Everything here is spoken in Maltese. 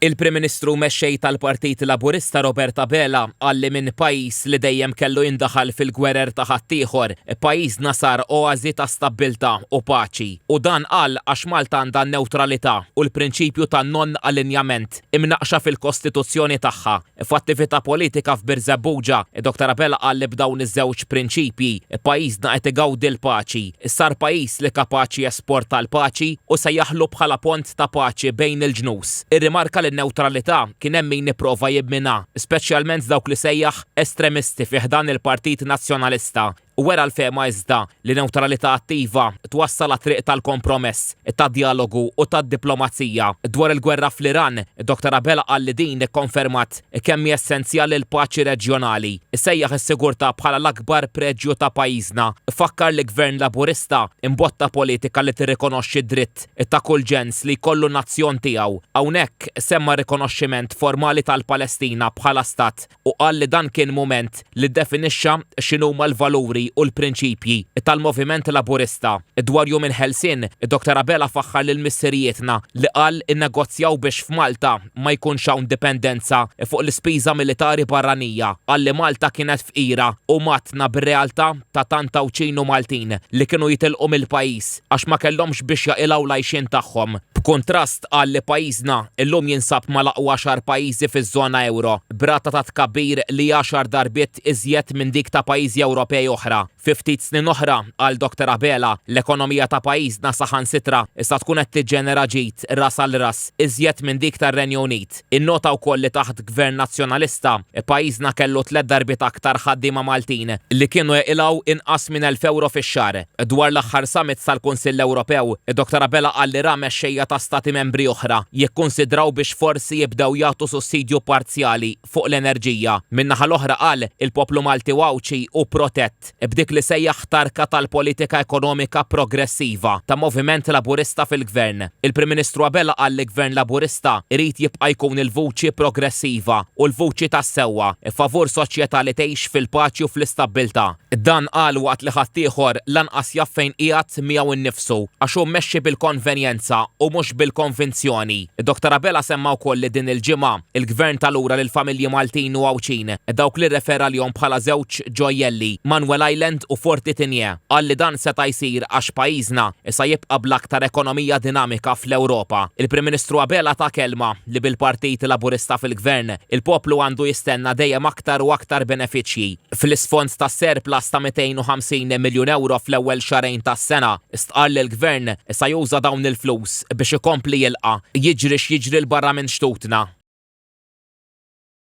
Il-Prim Ministru u Mexxej tal-Partit Laburista Robert Abela qal li minn pajjiż li dejjem kellu jindaħal fil-gwerer ta' ħaddieħor, pajjiżna sar oażi ta' stabbiltà u paċi. U dan qal għax Malta għandha n-newtralità u l-prinċipju ta' non-alinjament imnaqqxa fil-Kostituzzjoni tagħha. F'attività politika f'Birżebbuġa, Dottor Abela qal li b'dawn iż-żewġ prinċipji, pajjiżna qed igawdi l-paċi. Sar pajjiż li kapaċi jesporta l-paċi u sejjaħlu bħala pont ta' paċi bejn il-ġnus. Irrimarka li n-newtralità kien hemm min ipprova jibminha, speċjalment dawk li sejjaħ estremisti fi ħdan il-Partit Nazzjonalista. Wera l-fehma iżda li newtralità attiva twassal għat-triq tal-kompromess, tad-djalogu u tad-diplomazija. Dwar il-gwerra fl-Iran, Dottor Abela qal li din ikkonfermat kemm hi essenzjali l-paċi reġjonali. Sejjaħ is-sigurtà bħala l-akbar preġju ta' pajjiżna. Fakkar li Gvern Laburista imbotta politika li tirrikonoxxi d-dritt ta' kull ġens li jkollu nazzjon tiegħu. Hawnhekk semma r-rikonoxximent formali tal-Palestina bħala stat u qal li dan kien mument li ddefinixxa x'inhuma l-valuri u l-prinċipji tal-Moviment Laburista. Dwar Jum il-Ħelsien, Dottor Abela faħħar lil missirijietna li qal innegozjaw biex f'Malta ma jkunx hawn dipendenza fuq l-ispiża militari barranija. Qal li Malta kienet fqira u mgħattna bir-realtà ta' tant Għawdxin u Maltin li kienu jitilqu mill-pajjiż għax ma kellhomx biex jaqilgħu l-għajxien tagħhom. B'kuntrast qal li pajjiżna llum jinsab mal-aqwa għaxar pajjiżi fiż-żona ewro, b'rata ta' tkabbir li hi għaxar darbiet iżjed minn dik ta' pajjiżi Ewropej oħra. Fi ftit snin oħra, qal Dottor Abela, l-ekonomija ta' pajjiżna saħansitra sa tkun qed tiġġenera ġid ras għal ras iżjed minn dik tar-Renju Unit. Innota wkoll li taħt Gvern Nazzjonalista, pajjiżna kellu tlett darbiet aktar ħaddiema Maltin li kienu jaqilgħu inqas minn 1,000 ewro fix-xahar. Dwar l-aħħar summit tal-Kunsill Ewropew, Dottor Abela qal li ra mexxejja ta' stati membri oħra jikkunsidraw biex forsi jibdew jagħtu sussidju parzjali fuq l-enerġija. Min-naħa l-oħra qal il-poplu Malti u Għawdxi hu protett b'dik li sejjaħ tarka tal-politika ekonomika progressiva ta' Moviment Laburista fil-Gvern. Il-Prim Ministru Abela qal li Gvern Laburista jrid jibqa' jkun il-vuċi progressiva u l-vuċi tas-sewwa favur soċjetà li tgħix fil-paċi u fl-istabbiltà. Dan qal waqt li ħaddieħor lanqas jaf fejn qiegħed miegħu nnifsu għax hu mmexxi bil-konvenjenza u mhux bil-konvinzjoni. Dottor Abela semma wkoll li din il-ġimgħa, il-Gvern ta lura lill-familji Maltin u Għawdxin dawk li rrefera għalihom bħala żewġ ġojjelli, Manuel Island u Forti Tigné. Qal li dan seta' jsir għax pajjiżna issa jibqa' bl-aktar ekonomija dinamika fl-Ewropa. Il-Prim Ministru Abela ta kelma li bil-Partit Laburista fil-Gvern, il-poplu għandu jistenna dejjem aktar u aktar benefiċċji. Fl-isfond ta' surplus ta' 250 miljun ewro fl-ewwel xahrejn tas-sena, stqarr li l-Gvern issa juża dawn il-flus biex ikompli jilqa' jiġri x'jiġri 'l barra minn xtutna.